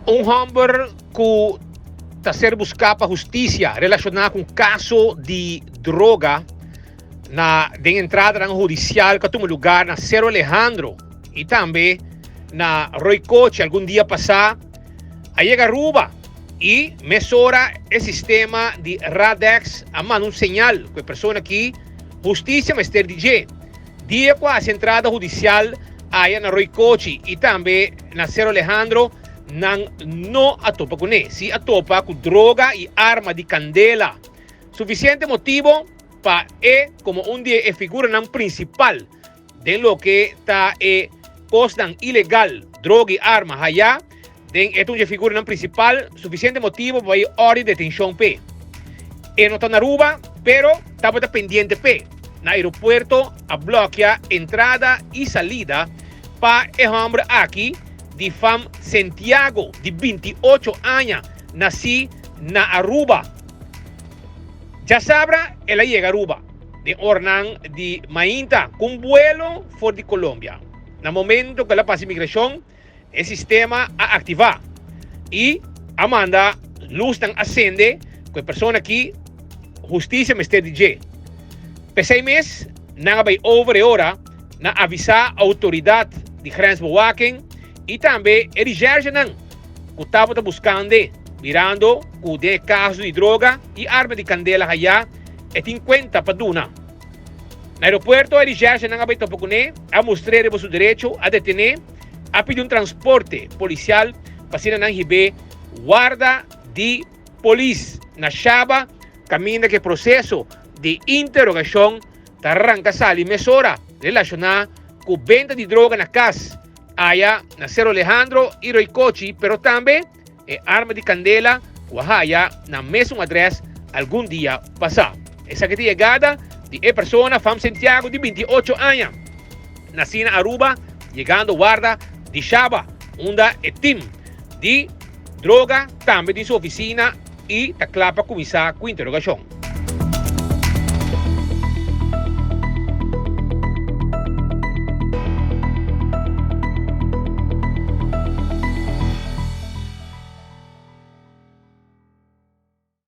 Un hòmber ku ta ser buská pa hustisia relashoná ku un kaso di droga na den entradanan hudisial ku a tuma lugar na Cerro Alejandro i tambe na Rooi Kochi algun dia pasá a yega Aruba i mesora e sistema di Radex a manda un señal ku e persona aki hustisia mester di dje. Dia ku a hasi entrada hudisial aya na Rooi Kochi i tambe na Cerro Alejandro nan no a topa kuné. Si a topa ku droga i arma di kandela. Sufisiente motibo pa e komo un di e figuranan prinsipal den loke ta e kosnan ilegal, droga i arma haya den e ta un di e figuranan prinsipal, sufisiente motibo pa bai òrdi di detenshon p'e. E no ta na Aruba, pero tabata pendiente p'e. Na aeropuerto a blòkia entrada i salida pa e hòmber aki di fam Sentiago di 28 aña nasí na Aruba. Djasabra el a yega Aruba den oranan di mainta ku un buelo for di Colombia. Na momento ku el a pasa imigrashon e sistema a aktivá i a manda lusnan a sende ku e persona aki hustisia mester di dje. P'esei mes nan a bai over e ora na avisá outoridat di grensbewaking i tambe e rishèrshenan ku tabata buskand'e mirando ku den e kaso di droga i arma di kandela hayá e tin kuenta pa duna. Na aeropuerto e rishèrshenan a bai topa kuné, a mustr'é riba su derecho, a detené, a pidi un transporte polisial pa asina nan hib'é warda di polis na Shaba kaminda ku e proseso di interogashon ta ranka sali mesora relashoná ku benta di droga na kas aya na Cerro Alejandro i Roycochi pero tambe e arma di kandela ku a haya na mesun adrès algun dia pasá. Esaki ta yegada di e persona Fam Santiago di 28 aña, nasí na Aruba, yegando warda di Shaba, unda e tim di droga tambe tin su ofisina i ta kla pa kuminsá ku interogashon.